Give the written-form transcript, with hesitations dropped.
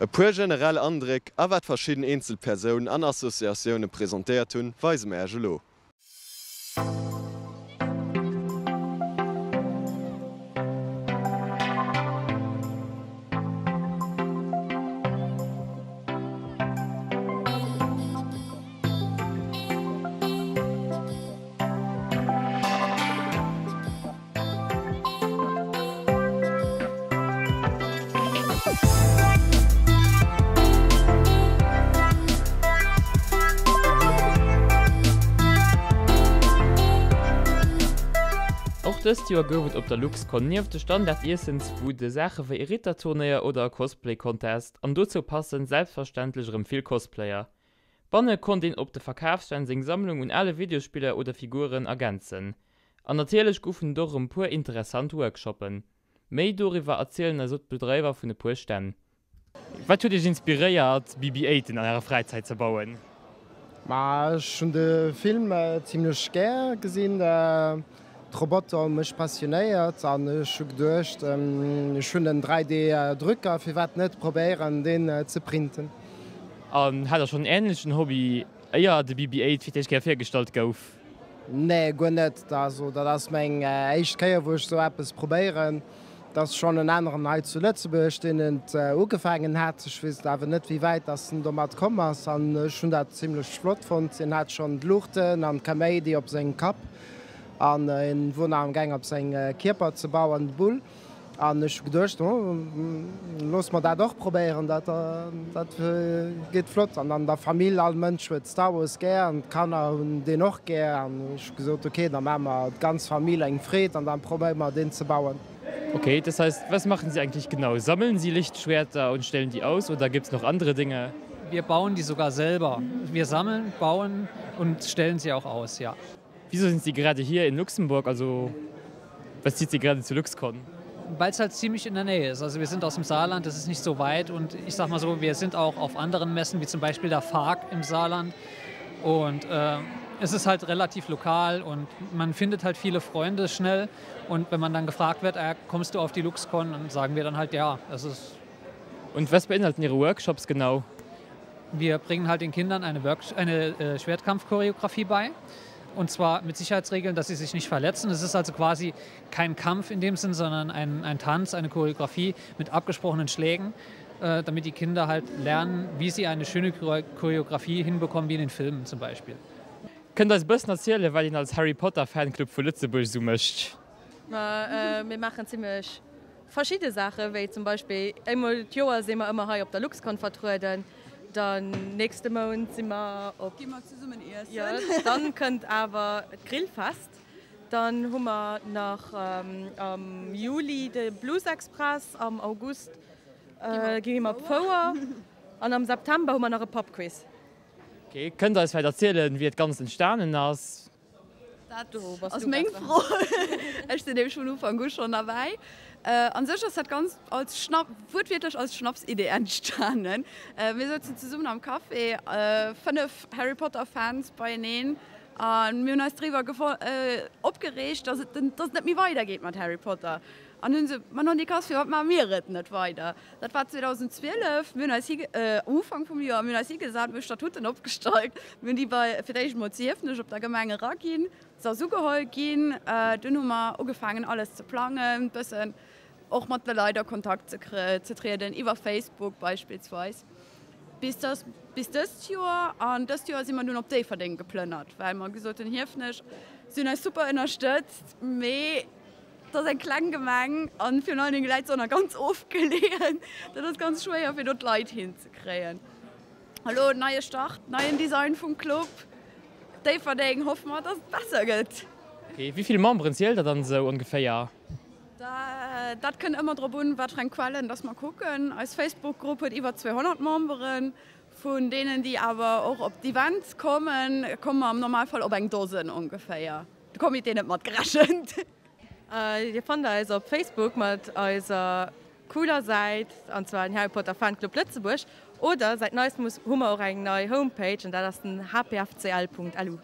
E puer generell Andréck a wat verschidden eenzel Persounen an Associatioune presentéiert hunn, weise mer Iech elo. Och dëst Joer gouf et op der LuxCon nieft de Standard-Iessensbude Saache wéi e Ritterturnéier oder e Cosplay-Contest an dozou passend selbstverständlech erëm vill Cosplayer. Banne konnt een op de Verkafsstänn seng Sammlung un ale Videospiller oder Figuren ergänzen. An natierlech goufen et och erëm puer interessant Workshoppen. Méi doriwwer erzielen eis och d'Bedreiwer vun e puer Stänn. Wat huet iech inspiréiert BB-8en an ärer Fräizäit ze bauen? Ma ech hunn de Film zimlech gär gesinn. D'Roboter hu mech passionéiert an ech hu geduecht, ech hunn en 3D Drücker, firwat net probéieren deen ze printen. An hat der schonn en änlechen Hobby éier de BB-8 fir d'éischt Kéier virgestallt gouf? Nee, guer net. Also dat ass meng éischt Kéier wou ech sou eppes probéieren. Et ass schonn en aneren hei zu Lëtzebuerg deen et ugefaangen hat. Ech weess awer net wéi wäit dass en domat komm ass an ech hunn dat zimlech flott fonnt. Hien hat schonn d'Luuchten an d'Kaméidi op sengem Kapp. An en wor nach am gaang op seng Kierper ze bauen, de Bull. An ech hu geduecht, oh, looss mer dat och probéieren, dat dat geet flott. An an der Famill, all Mënsch huet Star Wars gär an d'Kanner hunn deen och gär. An ech hu gesot, ok, da maache mer d'ganz Famill eng Freed an da probéiere mer deen ze bauen. Ok, das heißt, was machen Sie eigentlich genau? Sammeln Sie Lichtschwerter und stellen die aus oder gibt's noch andere Dinge? Wir bauen die sogar selber. Wir sammeln, bauen und stellen sie auch aus, ja. Wieso sind Sie gerade hier in Luxemburg? Also was zieht Sie gerade zu LuxCon? Weil es halt ziemlich in der Nähe ist. Also wir sind aus dem Saarland, das ist nicht so weit und ich sag mal so, wir sind auch auf anderen Messen, wie zum Beispiel der FAG im Saarland. Und äh, es ist halt relativ lokal und man findet halt viele Freunde schnell. Und wenn man dann gefragt wird, äh, kommst du auf die LuxCon, dann sagen wir dann halt ja. Das ist und was beinhalten Ihre Workshops genau? Wir bringen halt den Kindern eine, Work eine äh, Schwertkampfchoreografie bei und zwar mit Sicherheitsregeln, dass sie sich nicht verletzen. Es ist also quasi kein Kampf in dem Sinn, sondern ein, ein Tanz, eine Choreografie mit abgesprochenen Schlägen, äh, damit die Kinder halt lernen, wie sie eine schöne Choreografie hinbekommen, wie in den Filmen zum Beispiel. Kënnt der eis e bëssen erzielen, wat een als Harry Potter Fanclub vu Lëtzebuerg esou mécht? Ma mir maachen zimmlech verschidde Saachen, wéi zum Beispill eemol d'Joer si mer ëmmer hei op der LuxCon vertrueden, dann nächste Mount si mer op. Gi mer zesummen iessen. Jo, dann kënnt awer d'Grillfest. Dann hu mer nach am Juli de Blues Express, am August gi mer op d'Fouer an am September hu mer nach e Pubquiz. Ok, kënnt der eis vläicht erzielen, wéi dat Ganzt entstanen ass? Dat ass meng Fro. Ech sinn nämlech vun Ufank u schonn derbäi. An sech ass dat Ganzt als Schnapp, wuertwiertlech als Schnapsidee entstanen. Mir souzen zesummen am Café, 5 Harry Potter Fans beieneen a mir hunn eis driwwer opgereegt, dass et dass et net méi weidergeet mat Harry Potter. An hunn esou, Ma nonnekas, firwat maache mir et net weider? Dat war 2012. Mir hunn eis hi, am Ufank vum Joer, mir hunn eis higesat, mir hu Statuten opgestallt. Mir hunn déi bei, fir d'éischt emol zu Hiefenech op der Gemeng eraginn. Se ass ugeholl ginn. Dunn hu mer ugefaangen alles ze plangen, bëssen och mat de Leit a Kontakt ze ze trieden, iwwer Facebook beispillsweis. Bis dass, bis dëst Joer. An dëst Joer si mer dunn op Déifferdeng geplënnert, well mer gesot hunn, Hiefenech, si hunn eis super ënnerstëtzt, mee Et ass eng kleng Gemeng an virun allen Dingen läit se och nach ganz ofgeleeën. Dat ass ganz schwéier fir do d'Leit hinzekréien. Elo neie Start, neien Design vum Club Déifferdeng, hoffe mer dass et besser gëtt. Ok, wéi vill Memberen zielt der dann esou ongeféier? Dat kënnt ëmmer drop un wat fir eng Quellen dass mer kucken. Eis Facebook Grupp huet iwwer 200 Memberen, vun deenen déi awer och op d'Events kommen, komme mer am Normalfall op eng Dosen ongeféier. De Comité net mat gerechent. Dir fannt eis op Facebook mat eiser cooler Säit, an zwar den Harry Potter Fan Club Lëtzebuerg, oder säit neistem hu mer och eng nei Homepage an dat ass den hpfcl.lu.